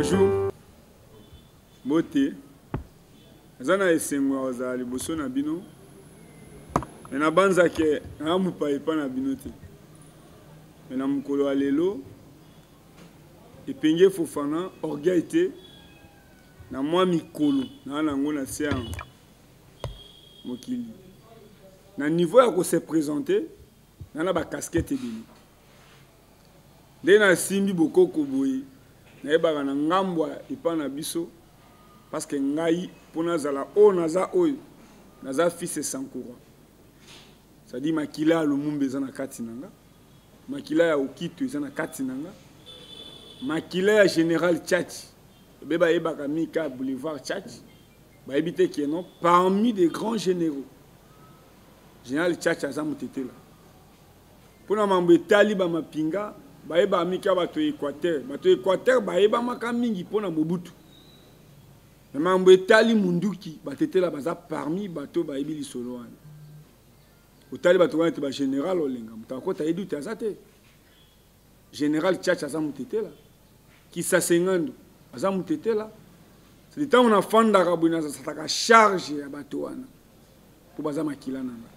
Bonjour. Mbote. Naza na esengo ya kozala liboso na bino. Me nabanza ke naa mopaya epai na bino te. Me na mokolo ya lelo Epenge Fofana orgueil te na mwa mikolo naa na yango na se ya mokili na niveau ya ko se presenter na na ba casquette ebele nde nasimbi bokoko boye nayebaka na ngambo ya epa na biso parce que ngai mpo nazala oyo naza oyo naza fils Sankura, c'est-à-dire makila ya Lumumba eza na kati na nga, makila ya Okito eza na kati na nga, makila ya général Tchatchi ebe bayebaka Mika boulevard Tchatchi, bayebi te que non, parmi des grands généraux, général Tchatchi aza motetela. Mpo na mambo etali bamapinga, bayebaka mika bato ya Équateur. Bato ya Équateur bayebamaka mingi mpo na Mobutu. Na mambo etali munduki, batetela baza parmi bato bayebi lisolo wana. Otali bato wana ete ba général Olenga, moto akota yebi te aza te. Général Tchatcha aza motetela. Kisase Ngando aza motetela. C'est ntango nafandaka boye nazasataka charge ya bato wana mpo baza makila na nga.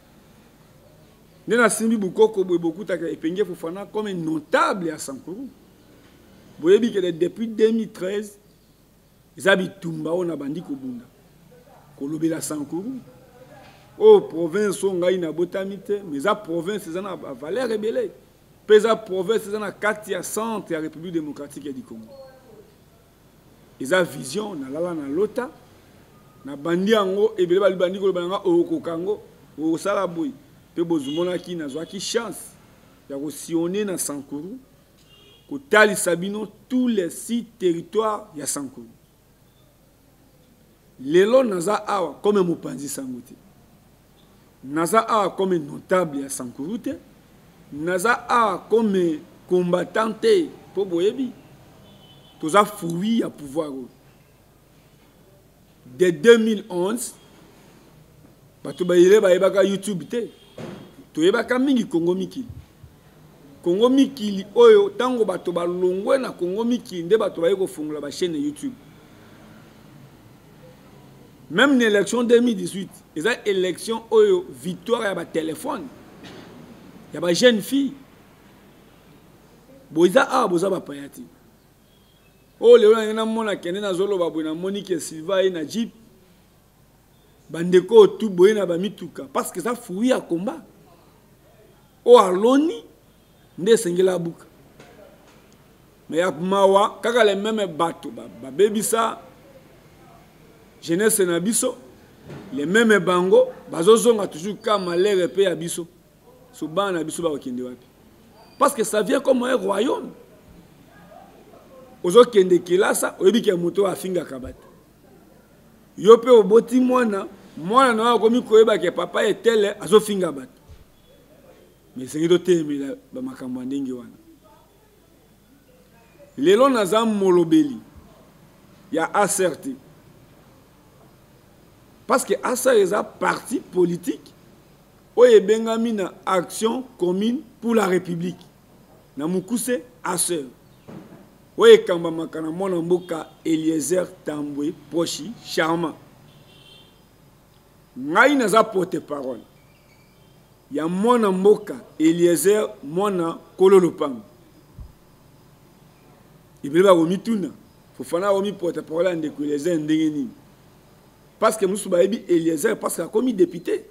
Nde nasimbi bukoko boye bokutaka Epenge Fofana comme notable ya Sankuru. Boyebi ke depuis 2013 eza bitumba oyo nabandi kobunda kolobela Sankuru oyo province oyo ngai nabotami te, mais eza province eza na valeur ebele mpe eza province eza na kati ya centre ya République démocratique du Congo. Eza vision nalala na lota nabandi yango ebele balibandi koloba na nga okoka yango okosala boye mpe bozumonaki nazwaki chance ya kosione na Sankuru kotalisa bino tous les 6 territoires ya Sankuru. Lelo naza awa comme mopanzi sango te, naza awa comme notable ya Sankuru te, naza awa comme combattant te, mpo boyebi toza fruit ya pouvoir oyo de 2011. Bato bayele bayebaka YouTube te, toyebaka mingi Congo mikili. Congo mikili oyo ntango bato balongwe na Congo mikili nde bato baye kofungola ba chaîne YouTube. Même na élection 2018 eza élection oyo victoire ya ba téléphone ya ba jeune fille. Boza awa boza bapaya te. Oyo lelo nange namona kende nazoloba boye, namoni ke Silva ye na jeep, bandeko oyo tu boye na bamituka, parce que eza fruit ya combat oyo aloni nde esengeli abuka. Mais ya mawa kaka le meme bato babebisa jeunesse na biso, le meme bango bazozonga toujours ka malheur pe ya biso. So bana na biso bakokende wapi? Parce que ça vient comme un royaume. Ozokende kelasa, oyebi ke moto afingaka bato. Yo mpe oboti mwana, mwana na yo akomi koyeba ke papa etele azofinga bato. Mais esengi totelemela bamakambo ya ndenge wana. Lelo naza molobeli ya ACRT. Parce que ACR eza parti politique oyo ebengami na Action commune pour la République. Na mokuse ACR. Oyo ekambamaka na mwana mboka Eliezer Tambwe Poshi Charmant. Ngai naza porte-parole ya mwana mboka Eliezer mwana kolo lopango. Ebele bakomituna Fofana akomi porte-parole ya ndeko Eliezer ndenge nini? Parce que mosusu bayebi Eliezer parce que akomi député,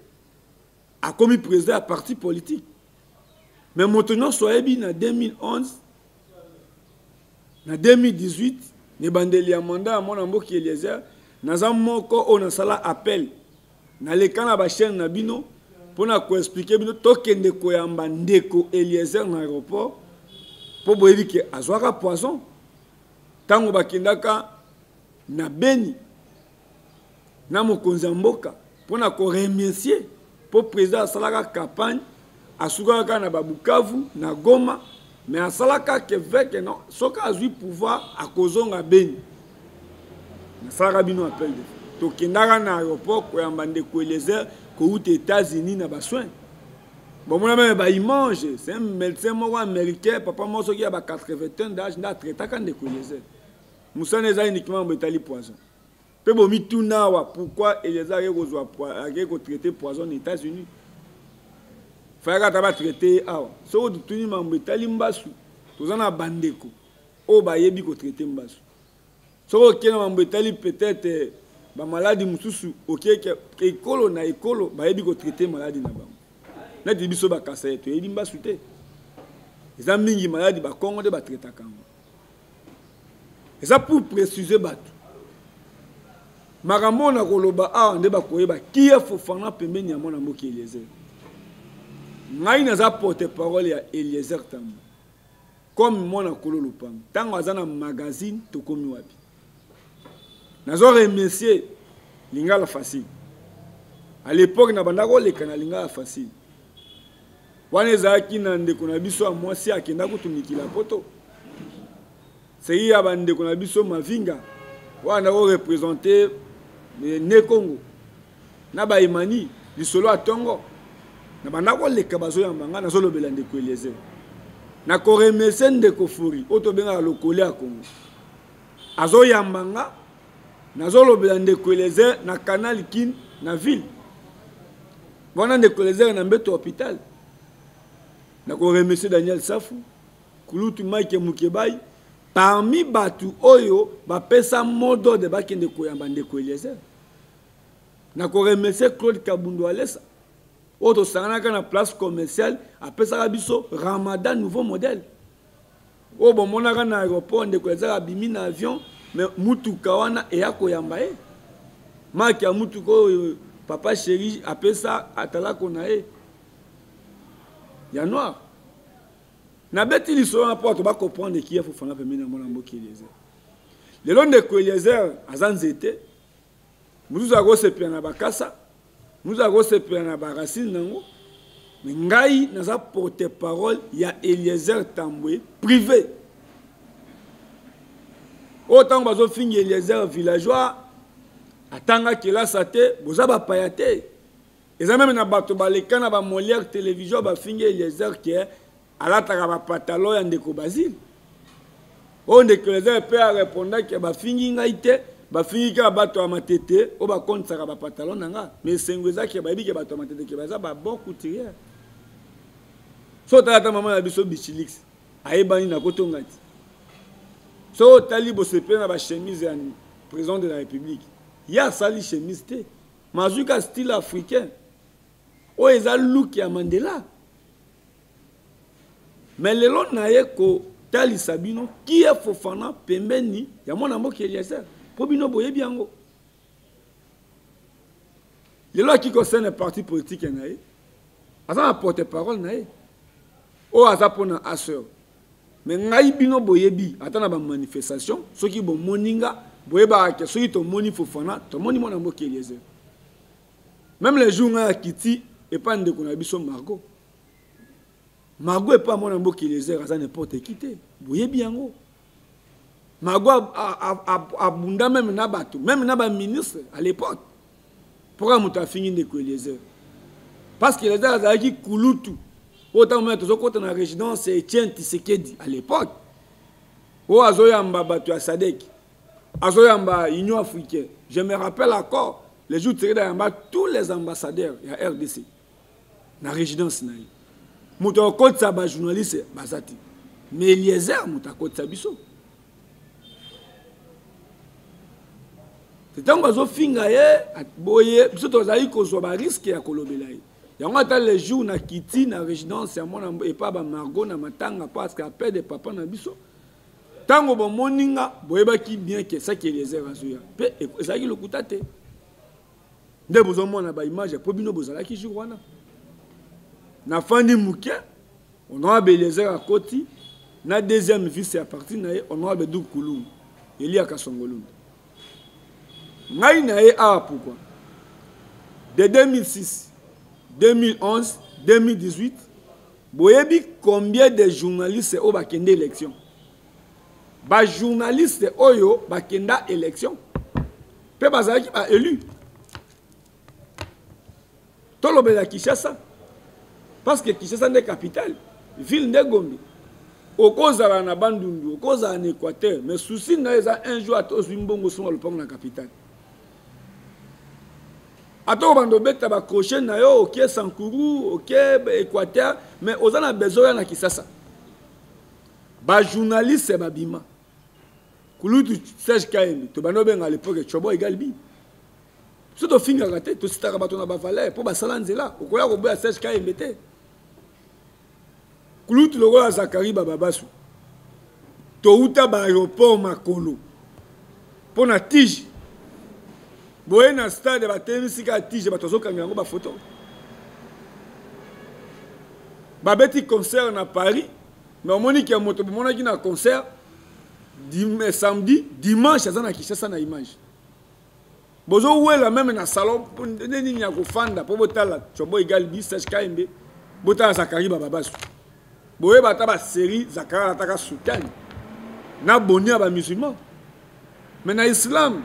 akomi président ya parti politique. Mais moto nyonso ayebi na 2011 na 2018 na ebandeli ya mandat ya mwana mboka Eliezer, naza moko oyo nasala appel, naleka na ba chaîne na bino mpona koexplike bino tokende koyamba ndeko Eliezer na aéroport, mpo boyebi ke azwaka poison ntango bakendaka na Beni na mokonzi ya mboka mpona koremercier, mpo président asalaka campagne asukaka kaka na babukavu na Goma, mais asalaka ke veke non, soki azwi pouvoir akozonga Beni. Nasalaka bino appel de tokendaka na aéroport koyamba ndeko Eliezer kouta États-Unis na basoin. Bomona meme ba image, c'est un médecin moko américain, papa moko soki ya ba 81 d'âge nde atraitaka ndeko Eliezer. Mosala eza uniquement mambo etali poison. Mpe bomituna awa pourquoi Eliezer ake kozwa ake kotraite poison na États-Unis. Fayaka ata batraite ye awa. Soki totuni mambo etali mbasu, toza na bandeko oyo bayebi kotraite mbasu. Soki okei na mambo etali peut-être bamaladi mosusu, okei ekolo na ekolo bayebi kotraite maladi na bango. Neti biso bakasai toyebi mbasu te. Eza mingi maladi bakongo nde batraitaka yango. Eza pour préciser bato makambo oyo nakoloba awa nde bakoyeba qui est Fofana pembeni ya mwana mboka Eliezer. Ngai naza porte-parole ya Eliezer Tambwe comme mwana kolo lopango. Ntango aza na magazine tokomi wapi? Nazo remercier Lingala Facile. À l'époque na banda koleka na Lingala Facile. Wana ezalaki na ndeko na biso ya mwasi akenda kutumikila poto. Sei ya bandeko na biso Mavinga wana ko représenter ne Congo na ba Emani lisolo ya tongo na banda koleka bazoyamba nga nazolobela ndeko Eliezer. Na ko remercier ndeko Furi oyo tobengaka lokole ya Congo. Azoyamba nga nazolobela ndeko Eliezer na Canal Kin na ville. Wana ndeko Eliezer na mbeto hôpital. Na ko remercier Daniel Safu, Kulutu Mike Mukebayi parmi batu oyo bapesa mot d'ordre bakende koyamba ndeko Eliezer. Na ko remercier Claude Kabundu Alesa oyo tosanganaka na place commerciale apesaka biso Ramadan nouveau modèle. Oyo bomonaka na aéroport ndeko Eliezer abimi na avion mais mutuka wana eya koyamba ye. Marque ya mutuka oyo papa chéri apesa atalako na ye ya noir. Nabeti lisolo wana mpo bato ba comprendre qui est Fofana pembeni ya mwana mboka Eliezer. Lelo ndeko Eliezer aza nzete, mosusu akosepela na bakasa, mosusu akosepela na ba racine nango, mais ngai naza porte-parole ya Eliezer Tambwe privé. Oyo ntango bazofinga Eliezer villageois, atanga kelasa te, boza bapaya te. Eza meme na bato baleka na ba Molière télévision bafingi Eliezer ke alataka ba pantalon ya ndeko Basile. Oyo ndeko Eliezer pe a répondaki ke bafingi ngai te, bafingi kaka bato ya matete oyo bakontisaka ba pantalon na nga. Mais esengo eza ke bayebi ke bato ya matete ke baza ba bon couturière. So otala ata mama na biso Bichilix ayebani na kotonga ti. So otali bosepela na ba chemise ya président de la République, ye asali chemise te. Mazuka style africain. Oyo eza look ya Mandela. Mais lelo na ye kotalisa bino qui est Fofana pembeni ya mwana mboka Eliezer. Po bino boyebi yango. Lelo aki kosene parti politique na ye. Aza na porte-parole na ye. Oyo aza pona aseur. Mais ngai bino boyebi ata na ba manifestation soki bomoni nga boyebaka ke soki tomoni Fofana tomoni mwana mboka Eliezer. Même les jours ngai akiti epa ndeko na biso Margot. Margot epa mwana mboka Eliezer aza n'importe qui te. Boyebi yango. Margot abunda même na bato, même na ba ministre à l'époque. Pourquoi moto afingi ndeko Eliezer? Parce que Eliezer azalaki kulutu. Oyo ntango meme tozokota na résidence ya Etienne Tshisekedi à l'époque. Oyo azoyamba bato ya SADC, azoyamba Union africaine. Je me rappelle encore les jours Tshisekedi ayamba tous les ambassadeurs ya RDC na résidence na ye. Moto akotisa ba journaliste baza te. Mais Eliezer moto akotisa biso. Ntango bazofinga ye boye, biso tozali kozwa ba risque ya kolobela ye. Yango ata le jour na kiti na résidence ya mwana epa ba Margot na matanga parce que appel de papa na biso. Ntango bomoni nga boyebaki bien que ça qui Eliezer azoya. Pe ezalaki lokuta te. Nde bozomona ba image po bino bozalaki jour wana. Nafandi moke, honorable Eliezer akoti na deuxième vice ya parti na ye honorable Doug Kulungu, Elia Kasongolunda. Ngai na ye awa pourquoi? De 2006, 2011, 2018, boyebi combien de journalistes oyo bakende élection? Ba journalistes oyo bakenda élection pe bazalaki ba élus. Tolobela Kinshasa parce que Kinshasa nde capitale, ville nde Gombe. Okozala na Bandundu, okozala na Équateur, mais souci na yo eza un jour ata ozwi mbongo osomba lopango na capitale. Ata obanda obeta ba crochet na yo, oke Sankuru, oke Équateur, mais oza na besoin ya na Kisasa. Ba journaliste babima. Kulutu Serge Kayembe, tobanda obenga à l'époque Chobo égal bi. Soki tofingaka te, tositaka bato na ba valeur po basala nzela, okoya koboya Serge Kayembe te. Kulutu lokola Zakari Bababasu, touta ba aéroport makolo mpo na tige boye na stade batelemisi kaka tige, bato bazokanga yango bafoto. Babeti concert na Paris, mais omoni ke moto bomonaki na concert samedi, dimanche aza na Kinshasa na image. Bozowela meme na salon nde nini ya kofanda mpo botala Chobo Egal bi Serge Kayembe, botala Zakari Bababasu. Boyeba ata ba série Zakari alataka soutane na boni ya ba musulman. Mais na islam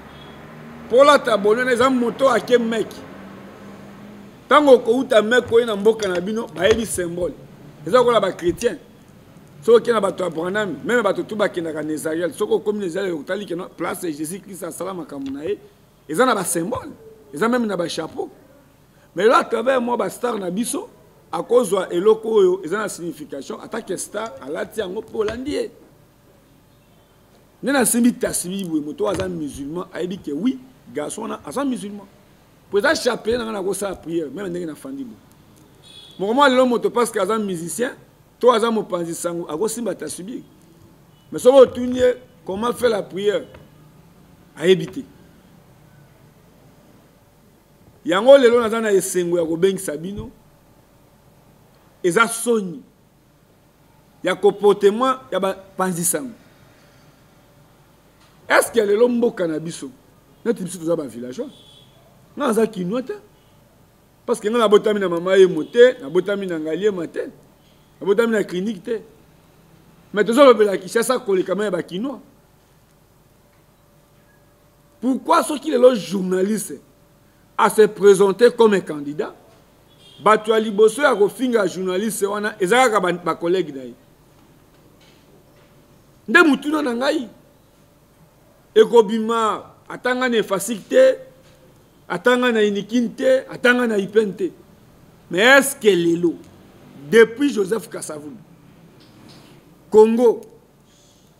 mpo olata boni wana eza moto ake Mecque. Ntango okouta Mecque oye na mboka na bino bayebi symbole. Eza lokola ba chrétien. Soki okei na bato ya Branham, meme bato tu bakendaka na Israël, soki okomi na Israël otali ke place Jésus Christ asala makambo na ye, eza na ba symbole, eza meme na ba chapeau. Mais là à travers moi ba star na biso akozwa eloko oyo eza na signification, atake star alati yango mpo olandi ye. Nde nasimbi tasbi boye, moto oyo aza musulman ayebi ke oui, garçon wana aza musulman. Po eza chapelet na nga nakosala prière meme ndenge nafandi boye. Moko mwa lelo moto parce que aza musicien to aza mopanzi sango akosimba tasbi. Mais soki otuni ye comment faire la prière ayebi te. Yango lelo naza na esengo ya kobengisa bino. Eza soni ya comportement ya bapanzi sango. Est-ce que lelo mboka na biso neti biso toza ba villageois? Nga naza kinois te. Parce que nga nabotami na mama Yemo te, nabotami na Ngaliema te, nabotami na clinique te. Mais tozolobela Kinshasa koleka ya ba kinois. Pourquoi soki lelo journaliste a se présenter comme un candidat, bato ya liboso ya kofinga journaliste wana eza kaka ba collègue na ye. Nde mutuna na ngai ekobima atanga na efasik te, atanga na inikin te, atanga na ipen te. Mais est-ce que lelo depuis Joseph Kasavubu Congo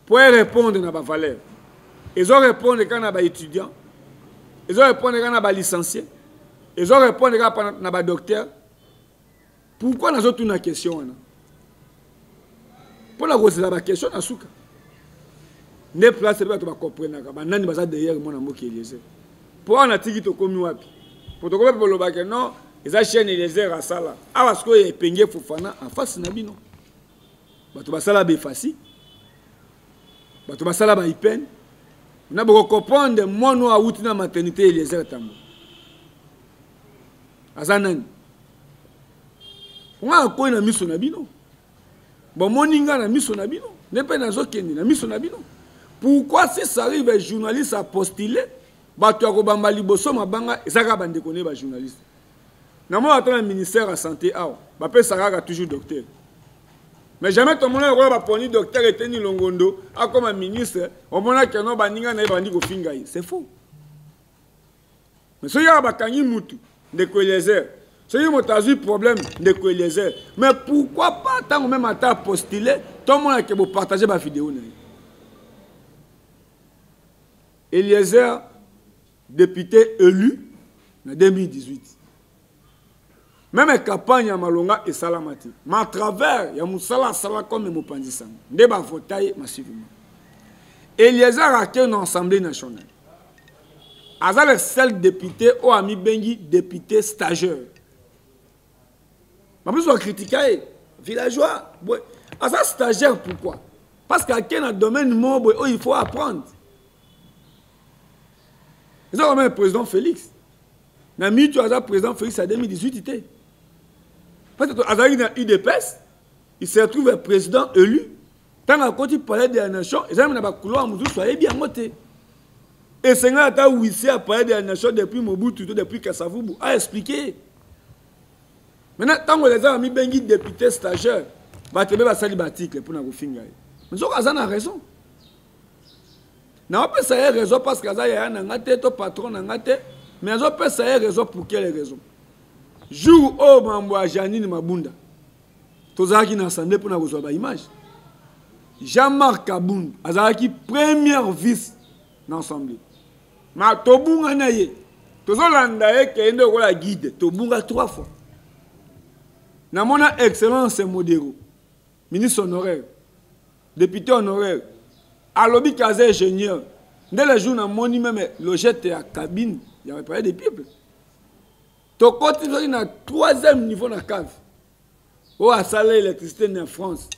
pour répondre na ba valeur, ils ont répondre quand na ba étudiants, ils ont répondre quand na ba licenciés, ils ont répondre quand na ba docteur. Pourquoi nazo tuna question wana? Pour la kozela ba question na suka. Nde place pe bato ba comprenaka ba nani baza derrière mwana mboka Eliezer. Po wana tiki tokomi wapi? Po tokomi pe koloba ke non, eza chaîne Eliezer asala. Awa sikoyo epenge Fofana en face na bino. Bato basala befasi, bato basala ba ipen, na boko comprendre mwana oyo awuti na maternité Eliezer Tambo. Aza nani? Nga akoyi na miso na bino. Bomoni nga na miso na bino, nde mpe nazokende na miso na bino. Pourquoi si ça arrive un journaliste a postuler, bato ya kobamba liboso mabanga eza kaka bandeko ne ba journaliste. Na mona ata na ministère ya santé awa, bapesaka kaka toujours docteur. Mais jamais tomona lokola baponi docteur Eteni Longondo akoma ministre, omona que non baninga na ye bandi kofinga ye. C'est faux. Mais soki kaka bakangi mutu, ndeko Eliezer, soki moto azwi problème, ndeko Eliezer, mais pourquoi pas ntango même ata postuler, tomona ke bopartage ba vidéo na ye. Eliezer, député élu na 2018. Même campagne ya malonga esalama te. Mais à travers ya musala asala comme mopanzi sango, nde ba vota ye massivement. Eliezer ake na Assemblée nationale. Aza le seul député oyo amibengi député stagiaire. Ba mosusu ba critiquer ye, villageois, boye. Aza stagiaire pourquoi? Parce que ake na domaine moko boye oyo il faut apprendre. Eza quand même président Félix. Na mitu aza président Félix en 2018 te. Parce que azalaki na UDPS, il se retrouve président élu. Tant akoti palais de la nation, eza na ba couloir mosusu ayebi yango te. Esenga ata huissier ya palais de la nation depuis Mobutu to depuis Kasavubu a expliqué. Maintenant tango eza mibengi député stagiaire, bato be basali ba article pour na kofinga ye. Nzoka aza na raison. Naopesa ye raison parce que aza yaya na nga te to patron na nga te, mais azopesa ye raison pour quelle raison? Jour oyo mambo ya Janine Mabunda, tozalaki na assemblée mpona kozwa baimage. Jean-Marc Kabund azalaki première vice na assemblée. Ma tobunga na ye, tozolanda ye kende lokola guide, tobunga 3 fois. Namona excellence Modero, ministre honoraire, député honoraire, alobi ke aza ingénieur. Nde le jour namoni meme logette ya cabine ya palais des peuples. Tokoti soki na 3e niveau na cave. Oyo asala électricité na France.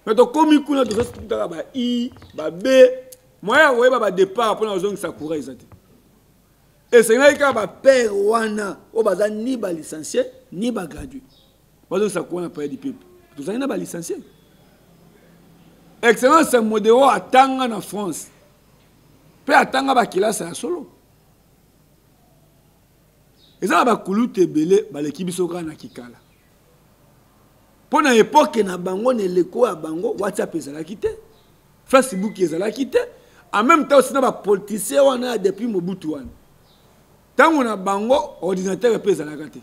Mais tokomi kuna tozokutaka ba I, ba B, moyen ya koyeba ba départ mpona kozongisa courant eza te. Esengaki kaka ba père wana oyo baza ni ba licencié ni ba gradué. Bazongisa courant na palais du peuple. Tozali na ba licencié. Excellence Modero atanga na France. Pe atanga ba kelasi ya solo. Eza na bakulutu ebele baleki biso kaka na kikala. Mpo na epoke na bango, na eleko ya bango, WhatsApp ezalaki te, Facebook ezalaki te. En même temps aussi na ba politiciens wana ya depuis Mobutu wana. Tango na bango ordinateur pe ezalaka te.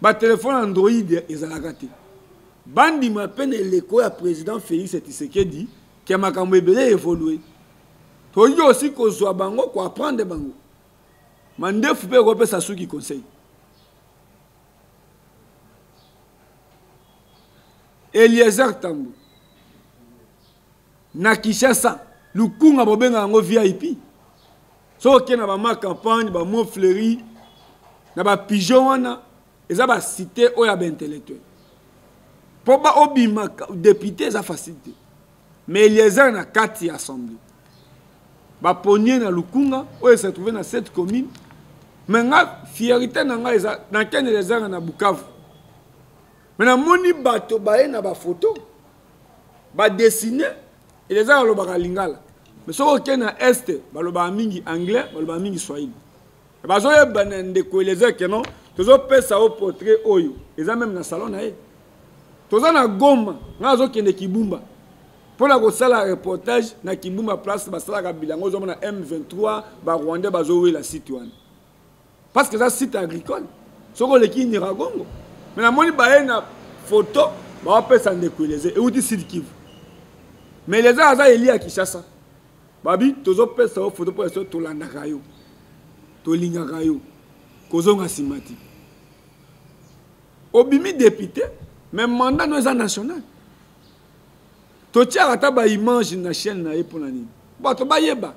Ba téléphone Android ezalaka te. Bandima pe na eleko ya président Félix Tshisekedi ke makambo ebele évoluer. Tokoki aussi kozwa bango, ko apprendre bango. Mandefu pe ekopesa suki conseil. Eliezer Tambo na Kinshasa, Lukunga bobenga yango VIP. Soki okei na ba ma campagne, ba Mont Fleury, na ba pigeon wana, eza ba cité oyo ya ba intellectuel. Po ba obima député eza facile te. Mais Eliezer na kati ya assemblée. Ba ponier na Lukunga oyo se trouver na cette commune. Mais nga fierté na nga eza na ken Eliezer na Bukavu. Mais na moni bato baye na ba photo ba dessiner Eliezer alobaka lingala. Mais soki okei na est balobaka mingi anglais, balobaka mingi swahili. Bazoyeba na ndeko Eliezer que non, tozopesa yo portrait oyo eza même na salon na ye. Toza na Goma, nga azokende Kibumba mpona kosala reportage na Kibumba place basalaka bilango, ozomona M23 ba Rwandais bazowela site wana parce que eza site agricole. Soki oleki Nyiragongo, mais namoni baye na photo bawapesa ndeko Eliezer euti Sud Kivu, mais Eliezer aza eli ya Kinshasa. Babi tozopesa yo photo mpo ya tolandaka yo, tolingaka yo, kozonga nsima te. Obimi député, mais mandat no eza national. Totiaka ata ba image na chaîne na ye mpona nini? Bato bayeba.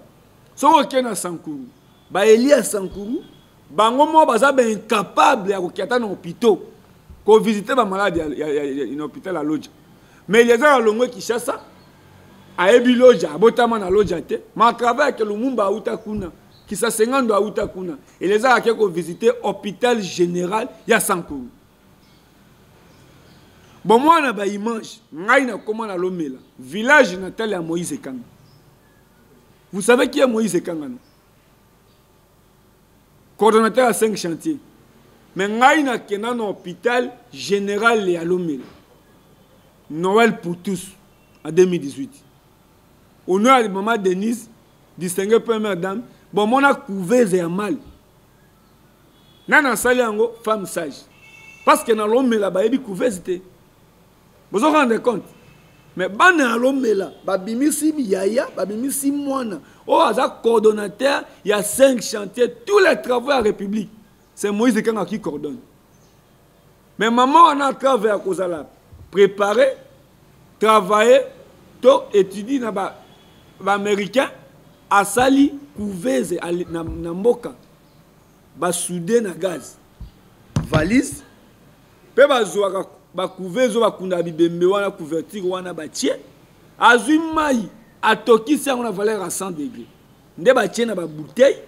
Soki okei na Sankuru, ba eli ya Sankuru, bango moko baza ba incapable ya kokita ata na hôpitaux, kovisite ba malade ya na hôpital ya Lodja. Mais Eliezer alongwe Kinshasa, ayebi Lodja, abotama na Lodja te, mais à travers que Lumumba auta kuna, Kisasengando auta kuna, Eliezer ake kovisite hôpital général ya Sankuru. Bon, moi na ba image, ngai na koma na Lomela, village natal ya Moïse Ekanga. Vous savez qui est Moïse Ekanga, non? Coordonnateur à 5 chantiers. Mais ngai na kenda na hôpital général ya Lomela. Noël pour tous en 2018. Au nom de maman Denise, distinguée première dame, bon mona couveuse ya mal. Nana sali yango femme sage. Parce que na Lomela bayebi couveuse te. Vous vous rendez compte? Mais bana ya Lomela babimisi yaya, babimisi mwana. Oh aza coordonnateur, il y a 5 chantiers, tous les travaux à la République. C'est Moïse Ekanga qui coordonne. Mais maman on a travaillé à Kozala, préparer, travailler, to étudier na ba, ba américain asali couveuse na, na mboka ba soudé na gaz valise pe bazwaka ba couveuse oyo bakunda bibembe wana couverture wana batie azwi mai atokisi yango na valeur ya 100 degrés nde batie na ba bouteille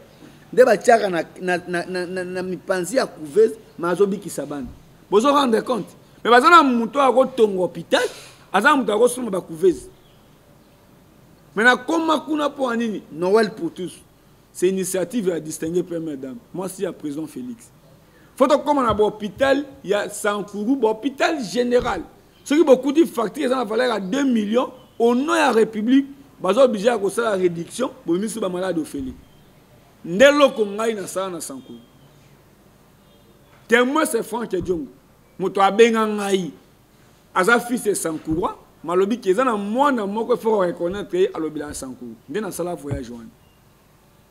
nde batiaka na mipanzi ya couveuse ma azobikisa bana. Bozo rendre compte? Mais baza na moto akotonga hôpital, aza na moto akosomba ba couveuse. Mais nakoma kuna mpo ya nini? Noël pour tous. C'est initiative ya distinguer première dame. Moi si ya président Félix. Faut tokoma na ba hôpital ya Sankuru, ba hôpital général. Soki bokuti facture eza na valeur ya 2 millions, au nom ya République baza obligé ya kosala réduction, bobimisi ba malade ofele. Nde loko ngai nasala na Sankuru. Témoin, c'est Franck Diongo, moto abenga ngai, aza fils ya Sankurwa, malobi ke eza na mwana moko, il faut reconnaître ye, alobela ya Sankuru. Nde nasala voyage wana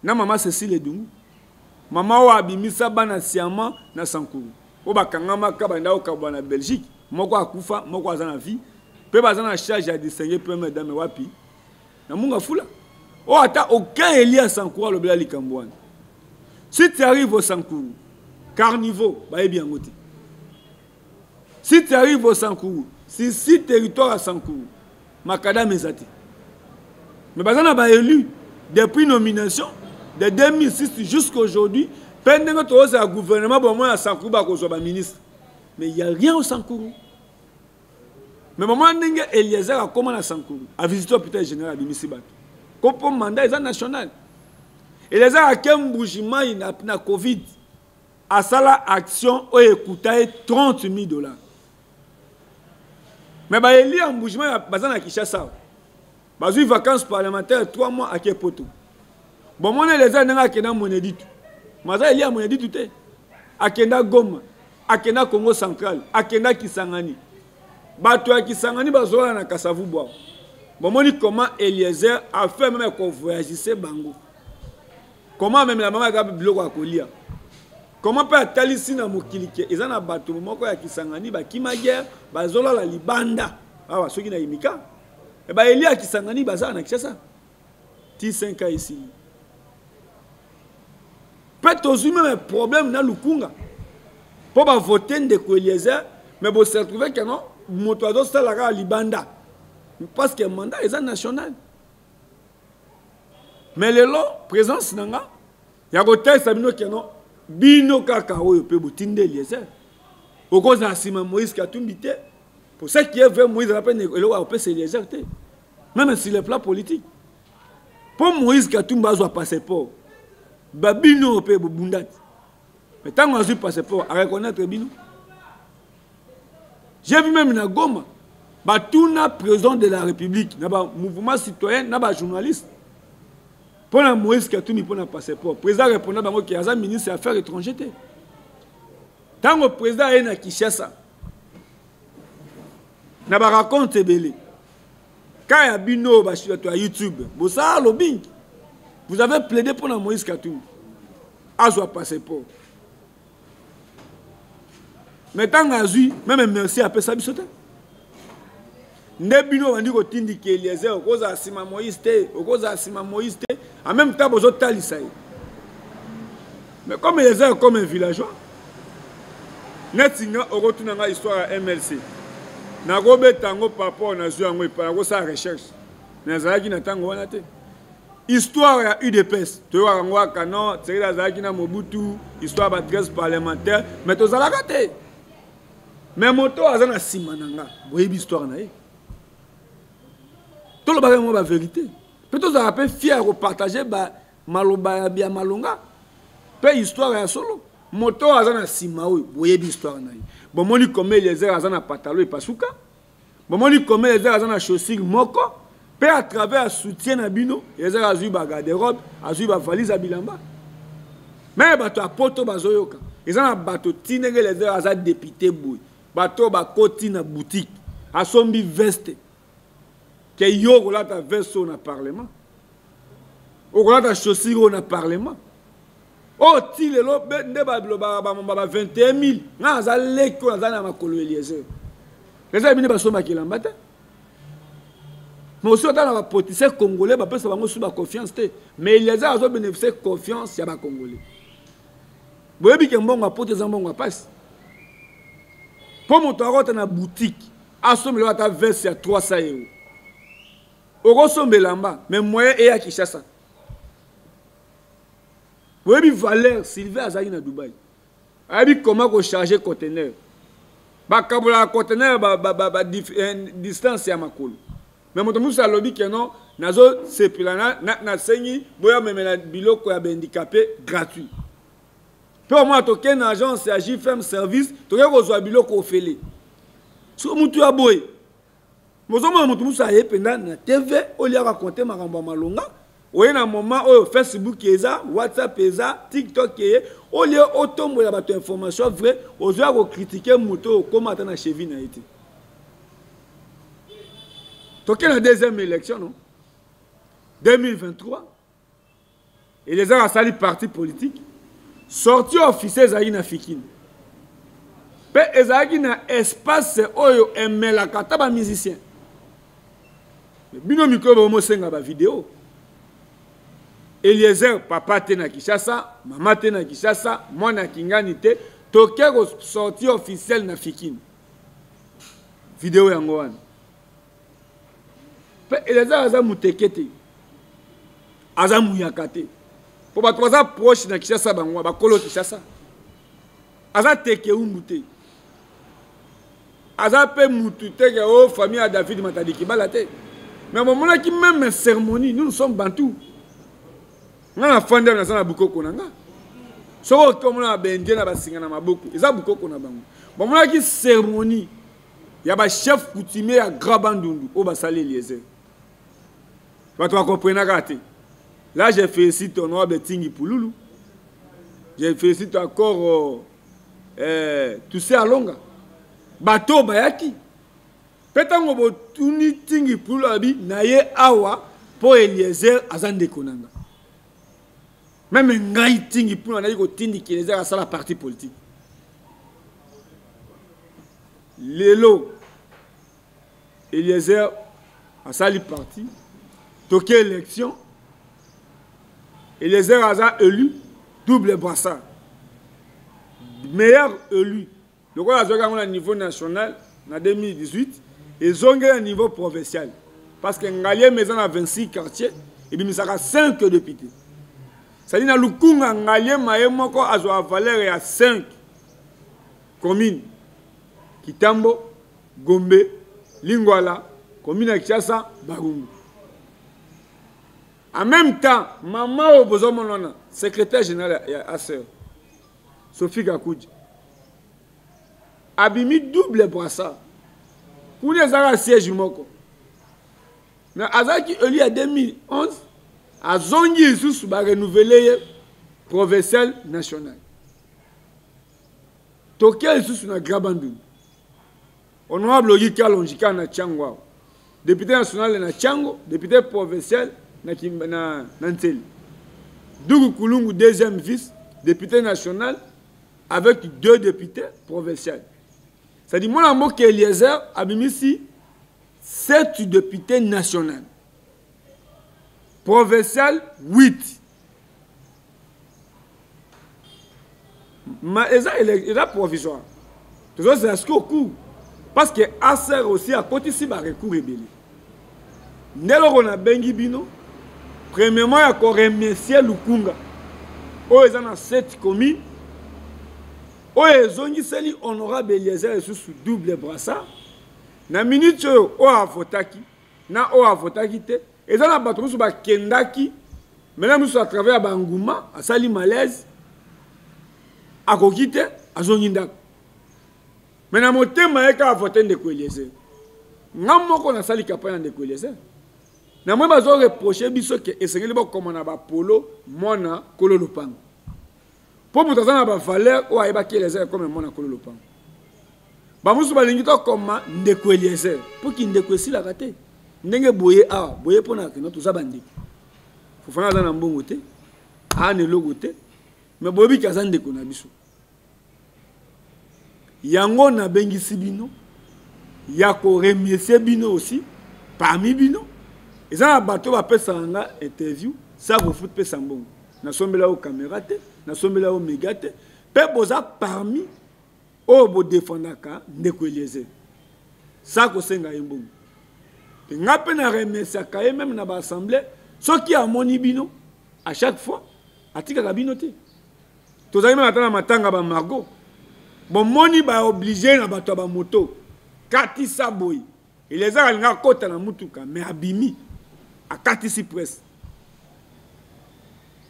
na mama Cécile Edungu, mama oyo abimisa bana siama na Sankuru oyo bakangamaka, banda kokabwa na Belgique, moko akufa, moko aza na vie, mpe baza na charge ya distinguer première dame wapi na Munga Fula, oyo ata aucun élu ya Sankuru alobela likambo wana. Si tu arrives au Sankuru, carniveau bayebi yango te. Si tu arrives au Sankuru, si territoire ya Sankuru, macadam eza te, mais baza na baélu depuis nomination de 2006 jusqu'aujourd'hui. Mpe ndenge tozozala gouvernement bomoi ya Sankuru, bakozwa baministre, mais il y a rien au Sankuru. Mais mama, ndenge Eliezer akóma na Sankuru, avisite hôpital général, abimisi bato ko mpo mandat eza national. Eliezer ake Mbuji-Mayi na Covid, asala action oyo ekuta ye 30 000 $. Mais baélu ya Mbuji-Mayi baza na Kinshasa, bazwi vacances parlementaire 3 mois, ake Poto. Bomona Eliezer ndenge akenda Mwene-Ditu, maza élu ya Mwene-Ditu te, akenda Goma, akenda Congo Central, akenda Kisangani. Bato ya Kisangani bazolala na Kasavubu awa. Bomoni comment Eliezer a fait même kovoyagise bango, comment amemela bango aka biloko ya kolia, comment mpe atalisi na mokili ke eza na bato moko ya Kisangani bakima guerre, bazolala libanda awa. Soki na imika baélu ya Kisangani bazala na Kinshasa ti 5 ans esili, mpe tozwi même problème na Lukunga mpo bavote ndeko Eliezer, mais bose retrouve ke non, moto azosala kaka libanda parce que mandat eza national. Mais lelo présence na nga ya kotalisa bino ke non, bino kaka oyo mpe botindi Eliezer, okozala nsima Moïse Katumbi te. Pour ce qui est vrai, Moïse aza mpe eloko ya kopesa Eliezer te, même sur le plan politique. Mpo Moïse Katumbi azwa passeport, babino mpe bobunda te, mais ntango azwi passeport, areconnaître bino. J'ai vu même na Goma, batuna président de la République na bamouvement citoyen na bajournaliste mpo na Moïse Katumbi, mpo na passeport. Président répondant bango ke aza ministre ya affaires étranger te. Ntango président aye na Kinshasa na baraconte ebele ka ya bino bato ya YouTube, bosala lobbying, vous avez plaidé mpo na Moïse Katumbi azwa passeport, mais ntango azwi, même merci apesa biso te. Nde bino bandi kotindika Eliezer, okozala nsima Moïse te, okozala nsima Moïse te. En même temps bozotalisa ye, mais comme Eliezer comme un villageois neti nga, okotuna nga histoire ya MLC, nakobeta yango par rapport nazwi yango epai nakosala recherche. Nazalaki na ntango wana te. Histoire ya UDPS, toyokaka yango kaka, non, Tshisekedi azalaki na Mobutu, histoire ba 13 parlementaire, mais tozalaka te. Mais moto aza na nsima na nga, boyebi histoire na ye. Tolobaka yango bavérité, mpe tozalaka mpe fier ya kopartage maloba ya malonga mpe histoire ya solo. Moto aza na nsima oyo, boyebi histoire na ye. Bomoni comme Eliezer aza na patalo epasuka, bomoni comme Eliezer aza na chaussure moko, mpe à travers soutien na bino, Eliezer azwi bagarde-robe, azwi bavalise ya bilamba. Me bato ya Poto bazoyoka, eza na bato ti ndenge Eliezer aza député boye, bato bakoti na boutique, asombi veste ke yo okolata veste oyo na parlement, okolata chaussure oyo na parlement oyo. Ti lelo nde balobaka bamamba ba 21 000. Nga aza leki oyo aza na makolo Eliezer, eza bino basombaka elamba te. Mais aussi ata na bapoliticien congolais, bapesa bango su baconfiance te, mais Eliezer azobénéficie confiance ya bacongolais. Boyebi ke mbongo ya Poto eza mbongo ya pasi, mpo moto akota na boutique, asombela ata veste ya 300 euro, okosomba elamba, mais moyen eya Kinshasa. Boyebi valeur. Sylvain azalaki na Dubai, ayebi comment kocharge conteneur. Bakabolaka conteneur ba distance ya makolo, mais moto mosusu alobi ke non, nazosepela, nasengi boya memela biloko ya bahandicapé gratuit. Mpe omona tokende na agence ya JFM Service, toke kozwa biloko ofele. Soki mutu ya boye, bozomona moto mosusu aye mpenza na TV oliaka konte makambo ya malonga, oye na moment oyo Facebook eza, WhatsApp eza, TikTok eye, olie otombola bato information vrai, ozoya kokritike moto oyo okoma ata na cheville na ye te. Toke na deuxième élection, non? 2023, Eliezer asali parti politique, sortie officielle ezalaki na Fikine. Pe ezalaki na espace oyo emelaka ata ba musiciens. Bino mikolo bomosenga ba video. Eliezer papa te na Kinshasa, mama te na Kinshasa, mwana Kingani te, toke ko sortie officielle na Fikine. Video yango wana. Pe Eliezer aza muteke te. Aza muyaka te. Po bato baza proche na Kinshasa bango bakolo Kinshasa. Aza teke umbu te. Aza pe mutu te ke oh famille ya David Matadi Kibala te. Mais bomonaki même cérémonie, nous nous sommes bantous. Nga na fanda naza na bukoko na nga. Soki okomona ba indien na basinga na maboko, eza bukoko na bango. Bomonaki cérémonie ya ba chef coutumier ya Grand Bandundu oyo basali Eliezer. Bato bakomprenaka te. Là, je félicite honorable Tingi Pululu. Je félicite encore euh, Toussaint Alonga. Bato bayaki. Pe tango botuni Tingi Pululu abi na ye awa po Eliezer aza ndeko na nga. Meme ngai Tingi Pululu nayi kotindika Eliezer asala parti politique. Lelo Eliezer asali parti, toke élection, Eliezer aza élu double brassard. Meilleur élu. Lokola azwaki yango na niveau national na 2018, ezongi na niveau provincial. Parce que Ngaliema eza na 26 quartiers, ebimisaka 5 députés. C'est-à-dire na Lukunga Ngaliema ye moko azwa valeur ya 5 commune. Kitambo, Gombe, Lingwala, commune ya Kinshasa, Barumbu. En même temps, maman oyo bozomona wana, secrétaire général ya ACR, Sophie Kakudji, abimi double brassard. Kuna ezalaka siège moko. Mais azalaki élu ya 2011, azongi lisusu ba renouveler ye provincial national. Toke lisusu na Grand Bandundu. Honorable Ogi Kalonji kaka na Tshangu awa. Député national na Tshangu, député provincial na, na, na Ntseli. Dugu Kulungu deuxième vice, député national avec deux députés provinciaux. C'est-à-dire, mon mboka Eliezer abimisi 7 députés nationaux. Provincial 8. Ma eza eza provisoire. Tozozela sikoyo cour. Parce que ACR aussi akotisi ba recours ebele. Nde eloko nabengi bino, premièrement ya ko remercier Lukunga oyo eza na 7 commune oyo ezongiseli honorable Eliezer lisusu double brassard na minute oyo oyo avotaki na oyo avotaki te. Eza na bato mosusu bakendaki mena mosusu à travers ya banguma asali malaise akoki te azongi ndako me na motema ye kaka avote ndeko Eliezer. Nga moko nasali campagne ya ndeko Eliezer. Na moi bazo reprocher biso ke esengeli bokoma na bapolo mwana kolo lopango. Po moto aza na ba valeur oyo ayebaki Eliezer comme mwana kolo lopango. Bamosusu balingi tokoma ndeko Eliezer po kindeko esilaka te. Ndenge boye awa boye mpo na kino toza bandeko. Fofana aza na mbongo te, aa na eloko te, mais boyebi ke aza ndeko na biso. Yango nabengisi bino ya ko remercier bino aussi parmi bino eza na bato bapesaka nga interview sa kofuta pesa mbongo. Nasombela yo caméra te, nasombela yo mega te, pe boza parmi oyo bodefendaka ndeko Eliezer sa kosenga ye mbongo. Pe nga pe na remerciaka ye même na ba assemblée soki amoni bino à chaque fois atikaka bino te. Tozali meme ata na matanga ba Margot. Bomoni ba obligé na bato ya ba moto. Katisa boye. Eliezer alinga akota na mutuka mais abimi. Akatisi presse.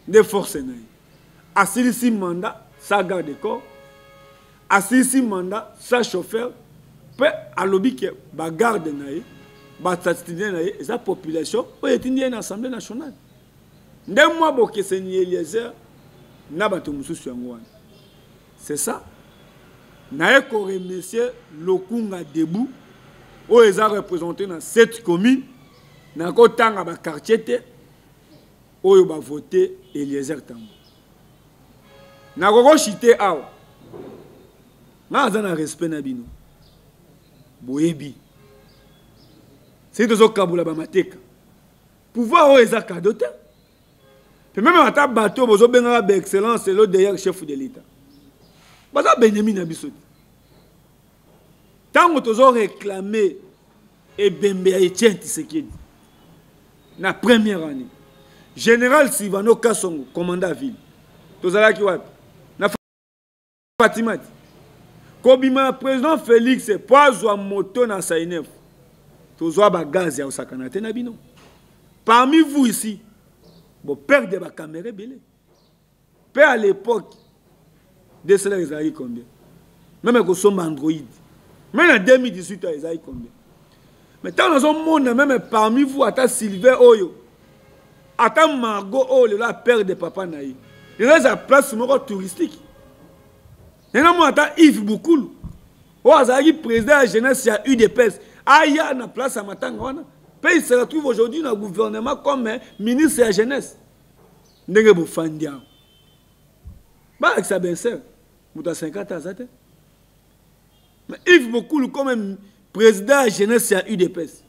Nde force na ye. Asilisi mandat sa garde corps. Asilisi mandat sa chauffeur. Mpe alobi ke bagarde na ye, bastatistien na ye, eza population oyo etindi ye na Assemblée nationale. Nde mwa bokeseni Eliezer na bato mosusu yango wana. C'est ça. Naye ko remercier Lokunga Debout oyo eza représenté na cette commune, nakotanga ba quartier te oyo ba voter Eliezer Tambwe. Nakoko chiter awa. Nga aza na respect na bino. Boyebi. Soki tozokabola ba mateka. Pouvoir oyo eza cadeau te. Pe meme ata bato bozobengaka ba excellence lelo derrière chef de l'État. Baza benemi na biso te. Tango tozo réclamer ebembe ya Etienne Tshisekedi na première année, général Sylvano Kasongo, commandant ville, tozalaki wapi? Na Fatima ti. Kobima ya président Félix po azwa moto na Sainef, tozwa ba gaz ya osakana te na bino. Parmi vous ici, bo perdre ba caméra ebele. Pe à l'époque, DSLR ezalaki combien? Même kosomba Android. Même na 2018 ezalaki combien? Mais tant nazomona même parmi vous ata Sylvain oyo, ata Margot oyo lelo a perdre papa na ye. Lelo eza place moko touristique. Nena mona ata Yves Bukulu oyo azalaki président ya jeunesse ya UDPS aya na place ya matanga wana. Pe il se retrouve aujourd'hui na gouvernement comme ministre ya jeunesse. Ndenge bofandi awa. Balakisa Benser, moto ya 50 aza te. Mais Yves Bukulu comme président ya jeunesse ya UDPS,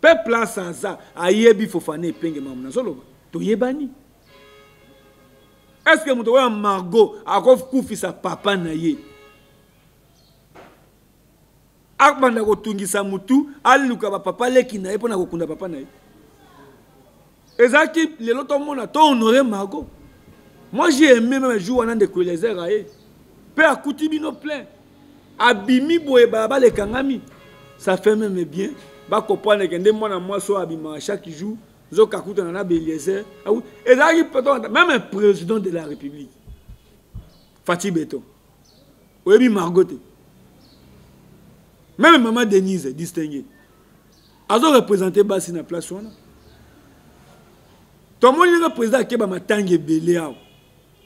pe place aza ayebi Fofana Epenge mamu nazoloba toyebani. Est-ce que moto oyo Margot akokufisa papa na ye? Akobanda kotungisa mutu, aluka ba papa leki na ye mpona kokunda papa na ye. Ezalaki lelo tomona to honorer Margot. Moi j'ai aimé même jour wana ndeko Eliezer aye. Pe akuti bino plein. Abimi boye balabala ekangami. Ça fait même bien. Ba comprendre que nde mwana mwasi oyo abimaka chaque jour, nzoka akutana na Eliezer. Ezalaki peut-être même un président de la République. Fatshi Béton. Oyebi Margot te. Même maman Denise distinguée. Azo représenter basi na place wana. Tomoni ndenge président akeba matanga ebele awa.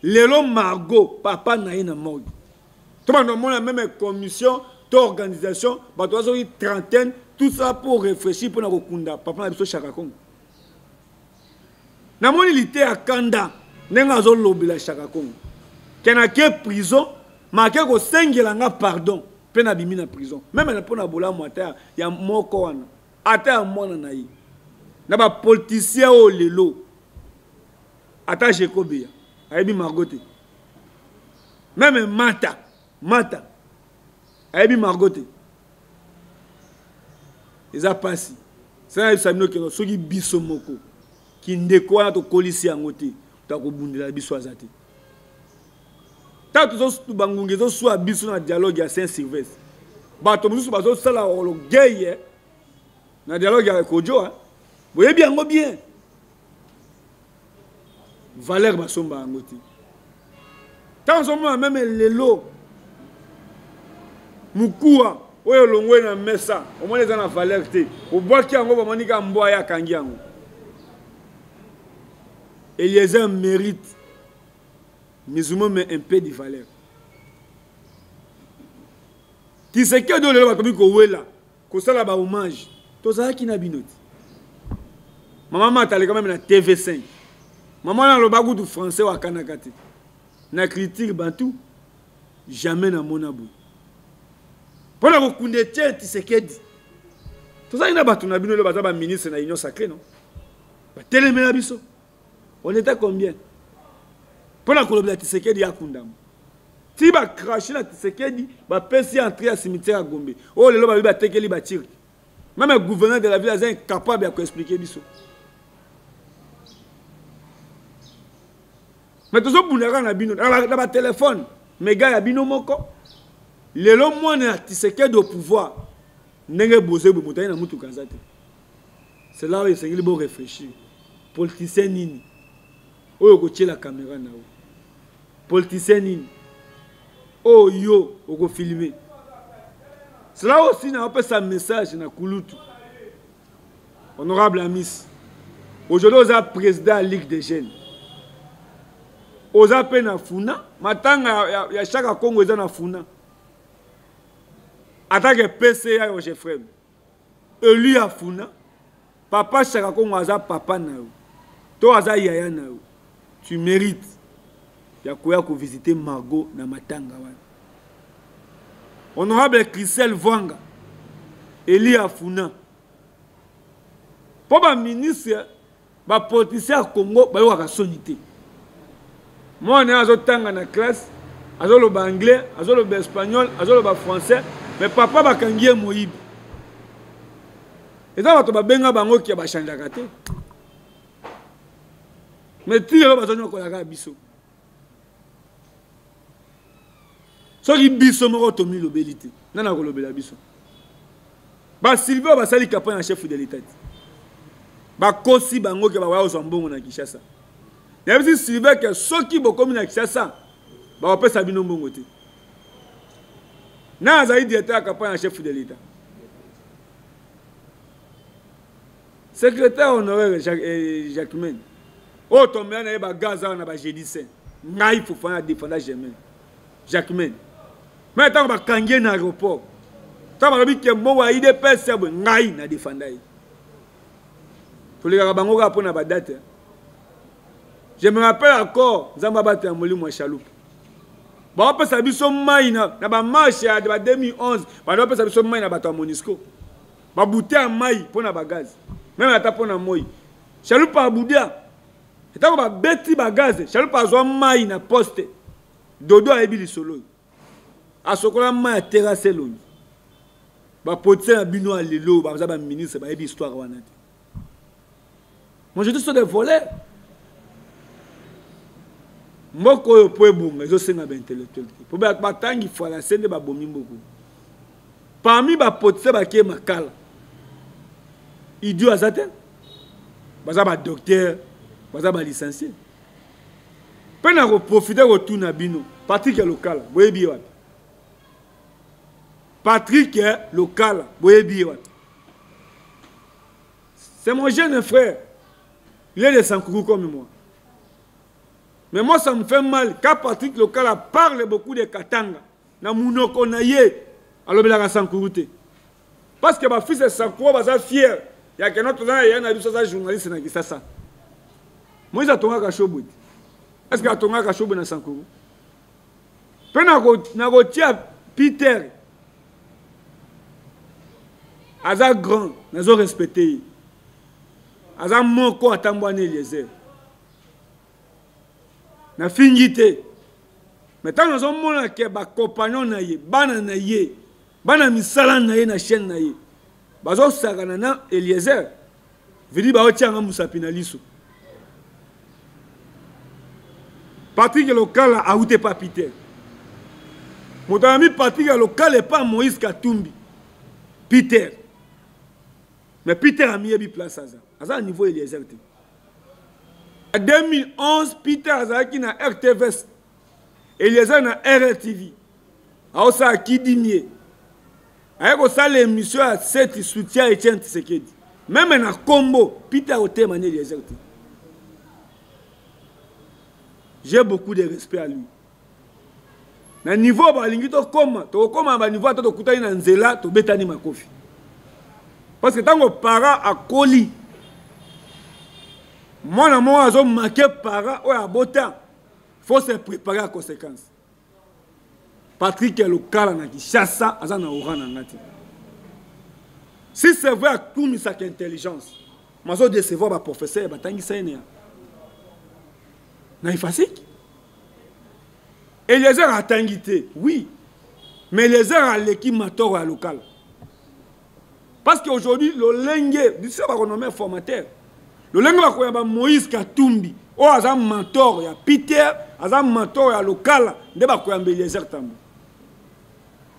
Lelo Margot papa na ye na morgue. Tobanda komona même commission to organisation bato bazoki trentaine, tout ça pour réfléchir mpona kokunda papa na biso Chaka Kongo. Namoni lite ya kanda ndenge azolobela Chaka Kongo. Ke na ke prison, make kosengela nga pardon pe na bimi na prison. Même na pona bolamu ata ya moko wana, ata ya mwana na ye. Na ba politiciens oyo lelo ata Jekobea ayebi Margot te. Même Mata, Mata ayebi Margot te. Eza pasi. Sana yebisa bino ke soki biso moko kindeko wana tokolisi yango te, tokobundela biso aza te. Tango tozo bangungi ezoswa biso na dialogue ya Saint-Sylvestre, bato mosusu bazosala orgueil na dialogue ya Kodjo, hein? Boyebi yango bien. Valeur basomba yango te. Tango ozomona meme lelo mukuwa oyo elongwe na mesa, omoni eza na valeur te, obwaki yango, bamoni kaka mbwa ye akangi yango. Eliezer mérite musulman mais un peu de valeur. Tshisekedi oyo lelo bakomi kowela kosala ba hommage, tozalaki na bino te. Mama Mata aleka meme na TV5. Mama wana aloba kutu français wakanaka te. Na critique bantu jamais namona boye. Pona kokunda Etienne Tshisekedi. Tozalaki na bato na bino lelo baza ba ministre na Union Sacrée non? Batelemela biso. On était combien? Pona kolobela Tshisekedi akundama. Ti ba cracher na Tshisekedi, ba pesi entrée ya cimetière ya Gombe. Oyo lelo babi batekeli ba Turcs. Même le gouverneur de la ville aza incapable ya ko expliquer biso. Mais tozo bundaka na bino na ba téléphone, mega ya bino moko. Lelo mwana ya Tshisekedi au pouvoir ndenge boze boye moto aye na mutuka aza te. C'est là où esengeli bo réfléchir. Politicien nini oyo okotiela caméra na yo? Politicien nini oyo okofilme? Cela aussi naopesa message na kulutu honorable Amis. Aujourd'hui oza président ya Ligue des jeunes, oza mpe na Funa. Matanga ya Chaka Congo eza na Funa. Atake PCA Roger Frem, élu ya Funa, papa Chaka Congo aza papa na yo to aza yaya na yo, tu mérites ya koya kovisite Margot na matanga wana. Honorable Christelle Vwanga, élu ya Funa, mpo baministre, bapoliticien ya Congo bayokaka soni te. Mwana ye azotanga na classe, azoloba anglais, azoloba espagnol, azoloba français, mais papa bakangi ye moyibi. Eza bato babenga bango kia bachangeaka te, mais ti lelo bazonyokolaka biso. Soki biso moko tomilobeli te, nani akolobela biso? Basylvie oyo basali campagne ya chef de l'État te, bakosi bango ke bakoya kozwa mbongo na Kinshasa. Nayebisi Sylvie ke soki bokomi na Kinshasa, bakopesa bino mbongo te. Nani azali directeur ya campagne ya chef de l'État? Secrétaire honoraire Jacquemain oyo tombela na ye bagaz awa na bajeudi saint. Ngai Fofana defenda Germain Jacquemain, me ntango bakangi ye na aéroport, ntango balobi ke mbongo ya UDPS ya boye, ngai na defenda ye. Tolekaka bango kaka mpo na badate. Je me rappelle encore, Nzambe abatela molimo ya Chaloupe, baopesa biso mai na bamarche ya ba 2011, bando bapesa biso mai na bato ya Monusco, babute ya mai mpo na bagaz, meme ata mpo na moi. Chaloupe abudia ntango babeti bagaz, Chaloupe azwa mai na poste. Dodo ayebi lisolo oyo, asokola mai ya terrasse elongi. Bapoliticien na bino ya lelo baza baministre, bayebi histoire wana te. Moi je dis, sont des voleurs. Mboka oyo po ebonga, ezosenga baintellectuel te, po batangi falase nde babomi mboka. Parmi bapoliticien bakie makala, idiot aza te. Baza badocteur, baza balicencie. Mpe na koprofite kotuna bino, Patrik Lokala boyebi ye wapi? Patrik Lokala boyebi ye wapi? C'est mon jeune frère, il est de Sankuru comme moi. Mais moi, ça me fait mal quand Patrick Lokala parle beaucoup de Katanga. Na munoko na ye alobelaka Sankuru te, parce que bafils ya Sankuru baza fier ya keno toza na ye na biso, aza journaliste na Kisasa. Moïse atongaka Shobwe te. Est ce que atongaka Shobwe na Sankuru? Mpe nakotia Peter aza grand, nazo respecte ye, aza moko atambwani Eliezer, nafingi te. Mais ntango nazomona ke bacompagnon na ye, bana na ye, bana misala na ye na chaîne na ye bazosakana na Eliezer, vidi baotianga mosapi na liso. Patrik Lokala aute pa Peter, moto ayambi Patrik ya Lokala epa Moïse Katumbi, Peter. Mais Peter amiyebi place aza, aza na niveau Eliezer te. Na 2011 Peter azalaki na RTVS, Eliezer na RRTV, aosala kidimie, aye kosala émission ya seti soutien Etienne Tshisekedi, meme na kombo Peter otema ni Eliezer te. J'ai beaucoup de respect à lui. Na niveau balingi tokóma, tokokóma na baniveau ata tokutani na nzela, tobetani makofi, parce que ntango para akoli, mwana moko azomake para oyo abota, faut se préparer à conséquence. Patrick Lokala na Kinshasa aza na aura na nga te. Si c'est vrai akumisaka intelligence, mazo décevoir baprofesseur batangisa ye na ifasiki. Eliezer atangi te, oui, mais Eliezer aleki matoro ya Lokala, parce que aujourd'hui lolenge biso bakonome formateur, lolenge bakoyamba Moïse Katumbi oyo aza mentor ya Peter, aza mentor ya Lokala, nde bakoyamba Eliezer Tambo.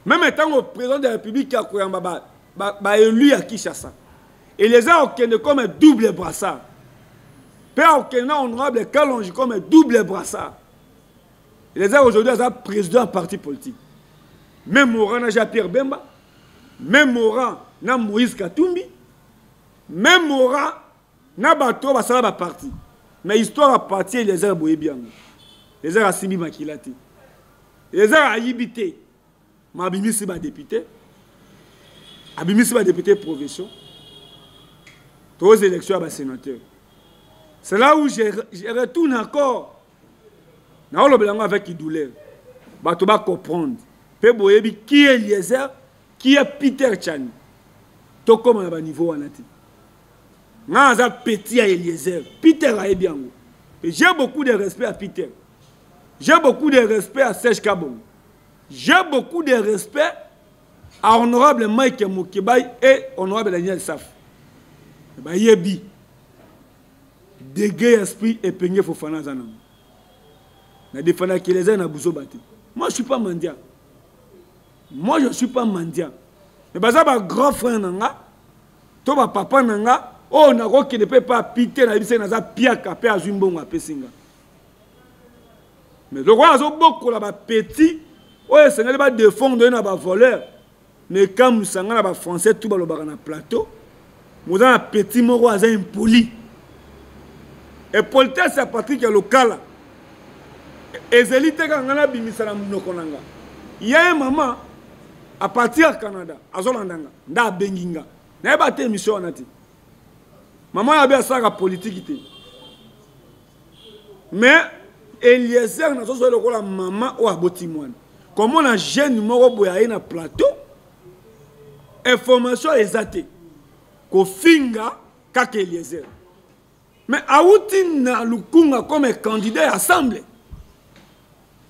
Même ntango président de la République akoyamba baélu ya Kinshasa, Eliezer akokende comme double brassard, mpe akokende na honorable Kalonji comme double brassard. Eliezer aujourd'hui aza président ya parti politique, même orana Jean Pierre Bemba. Même aura na Moïse Katumbi, même aura na bato oyo basala baparti. Mais histoire ya parti Eliezer boyebi yango. Eliezer asimbi makila te. Eliezer ayibi te. Ma abimisi ba député. Abimisi ba député provinciaux. Aux élections ya ba sénateur. C'est là où je retourne encore. Naolobela yango avec douleur. Bato ba comprendre. Pe boyebi qui est Eliezer, qui est Peter Tiani. Tokoma na ba niveau wana te. Nga aza petit ya Eliezer. Peter ayebi yango. Et j'ai beaucoup de respect à Peter. J'ai beaucoup de respect à Serge Kabongo. J'ai beaucoup de respect à honorable Mike Mukebayi et honorable Daniel Saf. Bayebi. Degré esprit epenge Fofana aza nango. Na défendaki Eliezer na buzoba te. Moi je suis pas mendiant. Moi je suis pas mendiant. Mais baza ba grand frère na nga to ba papa na nga oyo nakokende mpe pa pite na yebisa naza piaka mpe azwi mbongo apesi nga. Mais lokola azobokola ba petit oyo esengeli ba défendre ye na ba voleur, mais ekamwisa nga na ba français tout balobaka na plateau, moza na petit moko aza impoli. Impolitesse ya Patrick ya Lokala ezeli te kaka nga nabimisa na monoko na nga. Ya ye mama à partir ya Canada azolanda nga nda abengi nga nayeba te émission wana te. Mama ya be asalaka politiki te. Mais Eliezer nazozwa lokola mama oyo aboti mwana. Komona jeune moko boye aye na plateau, information eza te, kofinga kaka Eliezer. Mais awuti na Lukunga comme candidat ya assemblée.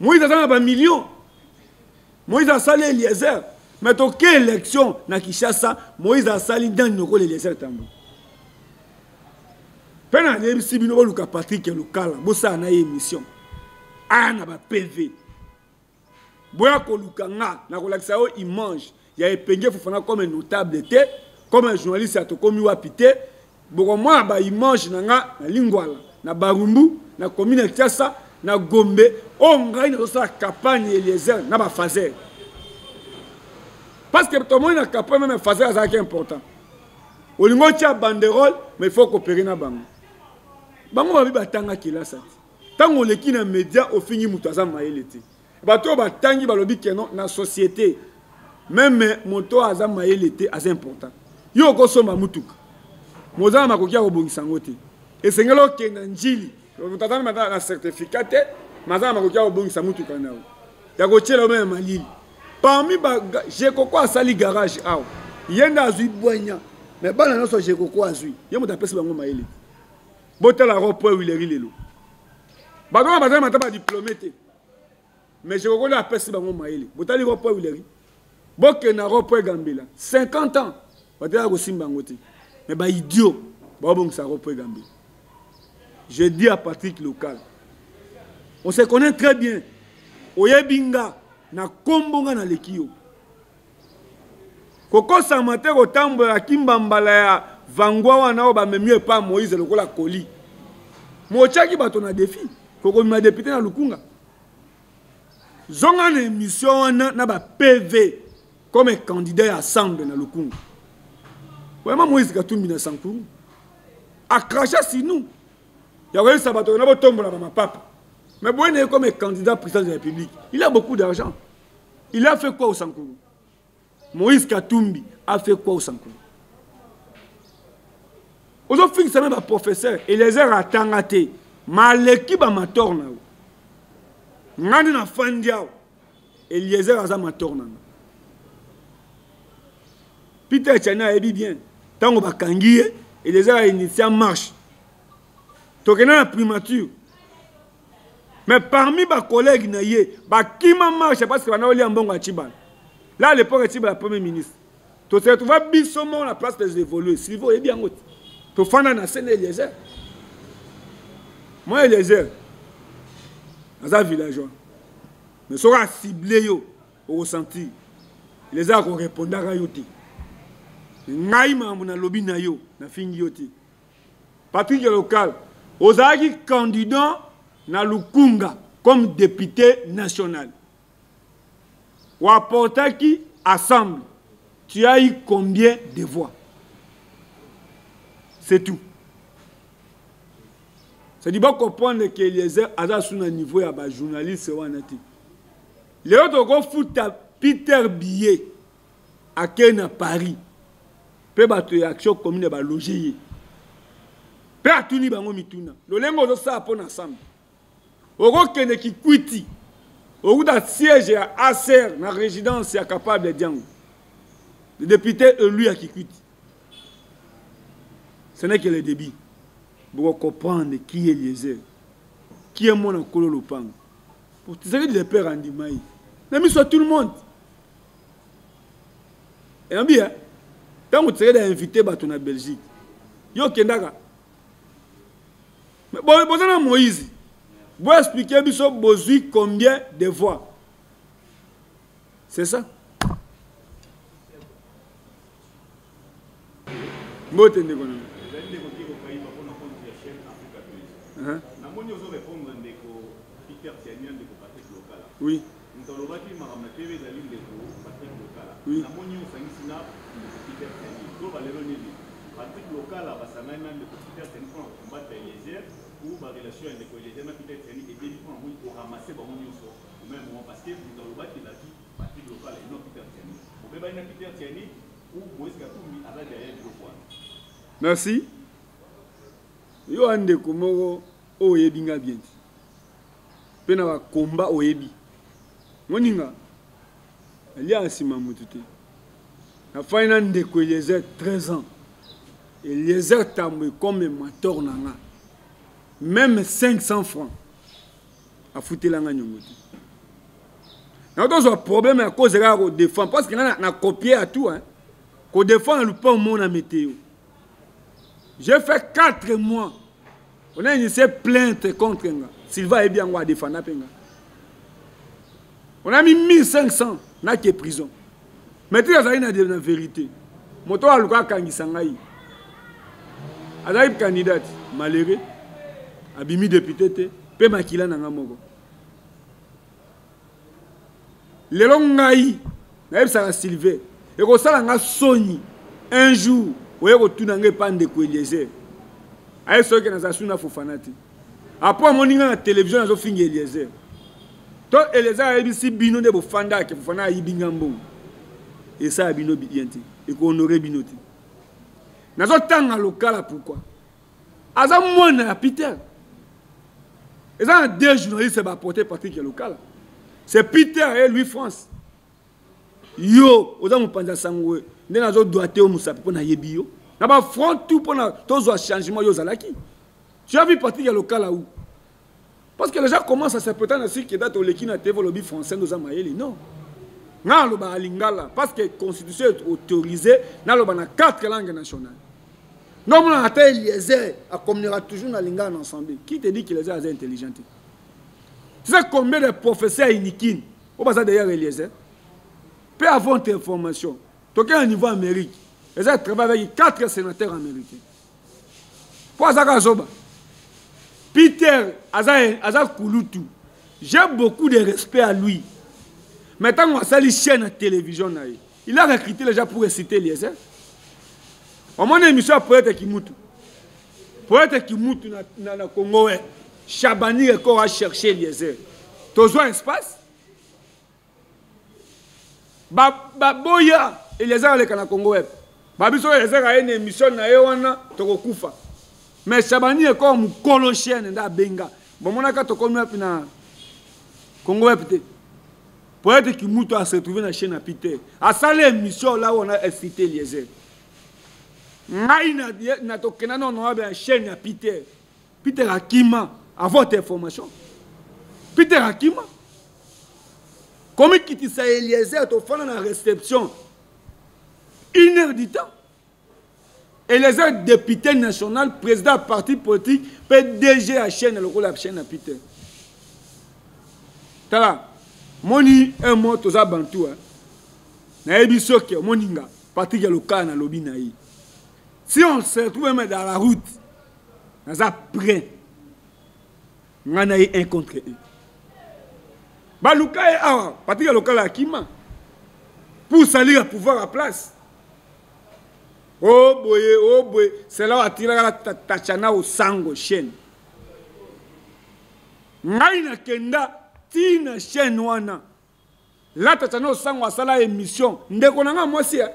Moïse aza na ba millions. Moïse asali Eliezer. Mais toke élection na Kinshasa, Moïse asali nani lokola Eliezer Tambwe. Mpe nayebisi bino boluka Patrick Lokala, bosala na ye émission. Aya na ba PV. Boya koluka nga, nakolakisa yo image ya Epenge Fofana comme notable te, comme journaliste ya tokomi wapi te. Bokomona ba image na nga na Lingwala, na Barumbu, na commune ya Kinshasa, na Gombe, oyo ngai nazosala campagne Eliezer na ba fazer. Parce que tomoni na campagne même fazer azalaki important. Olingi otia banderole, mais il faut coopérer na bango. Bango babi batanga kelasa te. Tango oleki na média ofingi moto aza mayele te. Bato oyo batangi balobi que non na société même moto aza mayele te aza important. Yo okosomba mutuka, moza na makoki ya kobongisa yango te. Esengeli okende na Njili, moto aza na certificat te, mais aza na makoki ya kobongisa mutuka na yo. Ya kotiela yo ya malili. Parmi ba Jekoko asali garage awa. Ye nde azwi bwanya. Mais bana nyonso Jekoko azwi. Ye moto apesi bango mayele. Botala rond-point Huilerie lelo. Bato wana bazali mata ba diplômé te. Mais Jekoko nde apesi bango mayele. Botali rond-point Huilerie. Bokende na rond-point Gambela. 50 ans batela kosimba yango te. Mais ba idiot babongisa rond-point Gambela. Je dis à Patrick Local, on se connaît très bien. Oyebi nga na kombo nga naleki yo. Kokosama te kotambola kimbambala ya vangwa wana oyo bamemi epa Moïse lokola koli. Motiaki bato na défi kokomima député na Lukunga. Zonga na émission wana na ba PV comme candidat ya ensemble na Lukunga. Vraiment Moïse Katumbi na Sankuru a craché sur nous. Ya koyebisa bato na botombola ba mapapa. Mais Boyene est comme candidat président de la République. Il a beaucoup d'argent. Il a fait quoi au Sankuru? Moïse Katumbi a fait quoi au Sankuru? Ozofingisa même ba professeur Eliezer atanga te. Maleki ba mator na yo. Ngani na fandi awa. Eliezer aza mator na nga. Peter Tiani ayebi bien. Tango bakangi ye, Eliezer a initié marche. Tokenda na primature. Mais parmi ba collègues na ye, ba kima marche parce que bana olia mbongo ya Tshibala. Là à l'époque Tshibala premier ministre. To se retrouva biso moko na place des évolués. Sylvain oyebi yango te. Tofanda na scène Eliezer. Moi Eliezer aza villageois. Mais soki a ciblé yo, okosentir. Eliezer akorepondaka yo te. Ngai makambo nalobi na yo, nafingi yo te. Patrick Local, ozalaki candidat na Lukunga comme député national. Waportaki assemble. Tu as eu combien de voix? C'est tout. C'est-à-dire bacomprendre que Eliezer aza su na niveau ya bajournaliste wana te. Lelo tokofuta Peter Billet akei na Paris mpe bato ya Action commune baloge ye mpe atuni bango mituna lolenge ozosala mpo na ensemble. Okokende Kikwiti, okuta siège ya ACR na résidence ya Capable Diango, le député élu ya Kikwiti. Ce n'est que le début. Boko comprendre qui est Eliezer, qui est mwana kolo lopango. Pour Tshisekedi le père andima ye na miso ya tout le monde. Eyambi hein, ntango Tshisekedi a invité bato na Belgique, yo okendaka. Mais bon, boza na Moïse, bo expliquer biso bozwi combien de voix. C'est ça. Mbote ndeko na nga. Ezali ndeko Diego Kayima mpo na compte ya chaîne Africa News. Namoni ozo répondre na ndeko Peter Tiani na ndeko Patrick Lokala. Oui. Moto alobaki makambo na TV ezali ndeko Patrick Lokala. Oui. Namoni yo osangisi na ndeko Peter Tiani. Toloba lelo nini? Patrick Lokala basangani na ndeko Peter Tiani mpo na kocombattre Eliezer ou ba relation ya ndeko Eliezer na Peter Tiani ebebi mpo na moi oramasser bango nyonso au même moment parce que moto alobaki ezalaki Patrick Lokala et non Peter Tiani. Bobebani na Peter Tiani ou Moïse Katumbi aza derrière biloko wana. Merci. Yo andeko moko oyo oyebi nga bien te. Mpe na ba combat oyebi. Moninga alia nsima moto te. Nafandi na ndeko Eliezer 13 ans. Eliezer Tambwe comme mentor na nga. Même 500 francs afutela nga nyongo te. Na tozwa problème ya cause kaka ko défendre parce que nga na copier ya tout hein. Ko défendre lupango mona météo. J'ai fait 4 mois. On a initié plainte contre nga. Sylvain ayebi yango a défendre pe nga. On a mis 1500 na ke prison. Mais tu azali na na vérité. Moto aluka akangisa ngai. Azali candidate malheureux. Abimi député te pe makila na nga moko. Lelo ngai nayebisaka Sylvain ekosala nga soni un jour oye kotuna nga epa ndeko Eliezer aye soki naza su na Fofana te. Après amoni nga na télévision nazofinga Eliezer. To Eliezer ayebisi bino nde bofandaka Fofana ayibi nga mbongo. Esala bino bien te, ekohonore bino te. Nazotanga lokala pourquoi? Aza mwana ya Peter. Eza na deux journalistes ba porter Patrick ya lokala. C'est Peter et lui France. Yo oza mopanza sango nde nazo doiter yo mosapi mpo nayebi yo. Na ba front tout mpo na tozwa changement yo ozalaki. Tu as vu Patrick ya lokala où? Parce que les gens commencent à se prétendre si que date oleki na TV lobi français ndoza mayele non. Nga aloba lingala parce que constitution est autorisée naloba na 4 langues nationales. Non, mon ata Eliezer a communiquera toujours na lingala na ensemble. Qui te dit qu'Eliezer est intelligent? Tu sais combien de professeurs iniquines au basa derrière Eliezer? Peu avant tes informations. Toqué au niveau Amérique. Eliezer travaille avec 4 sénateurs américains. Po azaka zoba. Peter aza aza kulutu. J'ai beaucoup de respect à lui. Mais tant qu'on a chaîne à télévision na ye, il a recruté les gens pour réciter Eliezer. Au moins émission poète Kimutu. Poète Kimutu na, na, na Congo ouais. Chabani encore a cherché Eliezer. Tozwa espace. Ba ba boya Eliezer aleka na Congo web. Ba biso Eliezer aye na émission na ye wana tokokufa. Mais Chabani encore mukolo chaîne nda benga. Bomonaka tokomi wapi na Congo web te. Poète Kimutu a se retrouvé na chaîne à Peter. A sale émission là où on a cité Eliezer. Ngai na na tokenda na on a chaîne à Peter. Peter Akima à votre information. Peter Akima. Comme kitisa Eliezer tofanda na réception une heure du temps. Eliezer député national, président parti politique, PDG à chaîne lokola la chaîne à Peter. Tala moni un mot toza bantu hein. Nayebi soki moninga Patrick Lokala na lobi na ye. Si on se retrouve même dans la route, naza prêt. Nga na ye 1 contre 1. Baluka ye awa, Patrick Lokala akima. Pour salir pouvoir à place. Oh boye, oh boye, c'est là où atiraka Tatiana Osango chaîne. Ngai nakenda ti na chaîne wana. La Tatiana Osango asala émission. Ndeko na nga mwasi eh.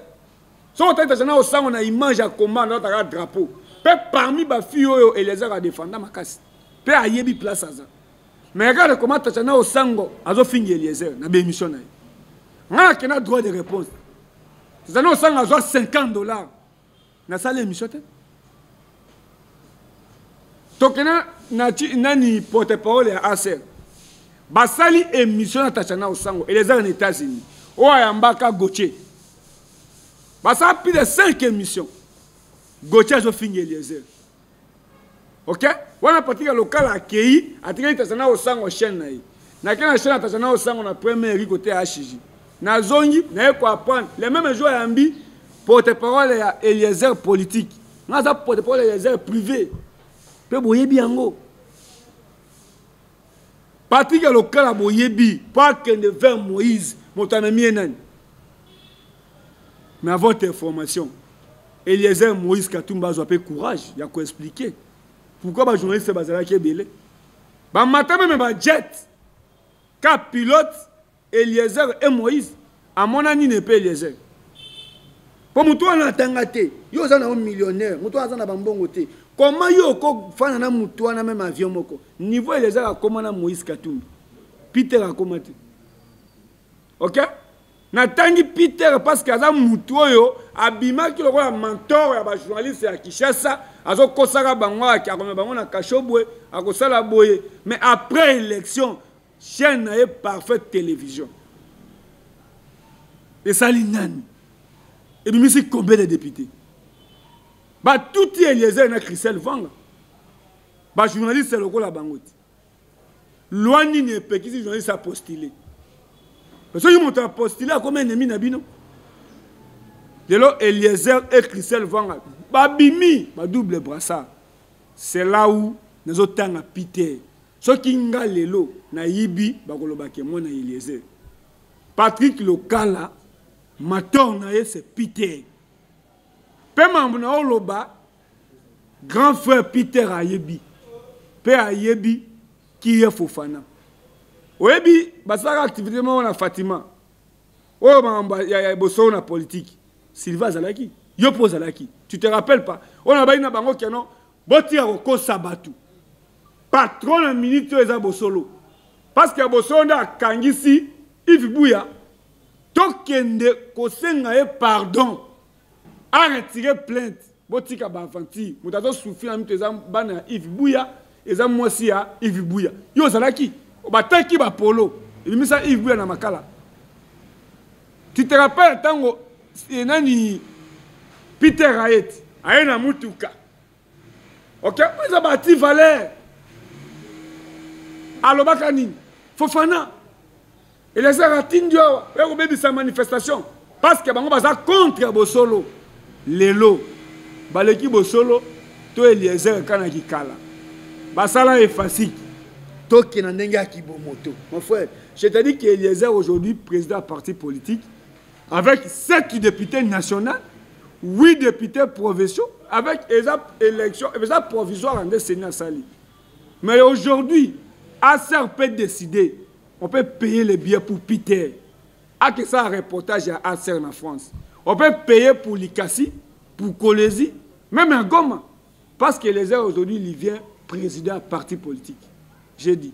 Soki otali Tatiana Osango na image ya combat alataka drapeau. Pe parmi ba filles oyo Eliezer a defenda makasi. Pe ayebi place aza. Mais regarde comment Tatiana Osango azofinga Eliezer na ba émission na ye. Nga nakenda droit de réponse. Tatiana Osango azwa 50 $. Nasala émission te. Tokenda na nani porte-parole ya ACR. Basali émission na Tatiana Osango, Eliezer na États-Unis. Oyo ayambaka Gauthier. Basala plus de 5 émissions. Gauthier azofinga Eliezer. Ok? Wana Patrick Lokala akei, atikali Tatiana Osango chaîne na ye. Nakei na chaîne ya Tatiana Osango na première rue côté ya HG. Nazongi, naye ko apprendre. Le même jour ayambi porte-parole ya Eliezer politique. Nga aza porte-parole ya Eliezer privé. Pe boyebi yango. Patrick Lokala boyebi, po akende vers Moïse, moto amemi ye nani? Mais à votre information, Eliezer Moïse Katumba azwa pe courage ya ko expliquer pourquoi ba journaliste bazalaki ebele. Ba mata meme ba jet ka pilote Eliezer et Moïse amona nini epe Eliezer? Po mutu wana atanga te, yo oza na yo millionnaire, mutu wana aza na ba mbongo te. Comment yo okofanda na mutu wana meme avion moko? Niveau Eliezer akoma na Moïse Katumbi, Peter akoma te. Ok? Natangi Peter parce que aza mutu oyo abimaki lokola mentor ya ba journaliste ya Kinshasa, azokosaka bango akomema bango na Kashobwe, akosala boye, mais après élection chaîne na ye Parfaite Télévision esali nani? Ebimisi combien de députés? Batuti Eliezer na Christelle Vanga, ba journaliste lokola bango te. Loi nini epekisi journaliste apostile? Soki moto apostile akomi ennemi na bino. Lelo Eliezer et Christelle Vanga babimi ba double brassard. C'est là où nazotanga Peter. Soki nga lelo nayibi bakoloba ke mwana Eliezer. Patrick Lokala mator na ye c'est Peter. Pe mambo na oloba grand frère Peter ayebi. Pe ayebi qui est Fofana. Oyebi basalaka activité moko na Fatima. Oyo makambo ya bosolo na politique. Sylvain azalaki, yo mpo ozalaki. Tu te rappelles pas? Oyo na bali na bango keno botika kokosa bato. Patron na minute oyo eza bosolo. Parce que bosolo nde akangisi Yves Bouya. Tokende kosenga ye pardon. A retirer plainte. Botika ba aventure. Moto azo souffrir na mito eza bana ya Yves Bouya, eza mwasi ya Yves Bouya. Yo ozalaki, bataki ba polo, ebimisa Yves Bouya na makala. Tu te rappelles tango nani Peter Ayet aye na mutuka. Ok, eza ba anti valeur. Alobaka nini? Fofana. Eliezer atindi awa oya kobebisa manifestation parce que bango baza contre bosolo. Lelo baleki bosolo to Eliezer kana kikala. Basala efasiki. Toke na ndenge ya kibomoto. Mon frère, je te dis que Eliezer aujourd'hui président ya parti politique avec 7 députés nationaux, 8 députés provinciaux, avec eza élection, eza provisoire nde Sénat sali. Mais aujourd'hui, ACR peut décider, on peut payer les billets pour Peter. A que ça un reportage à ACR en France. On peut payer pour Likasi, pour Kolwezi, même à Goma. Parce que les aujourd'hui, il vient président parti politique. J'ai dit.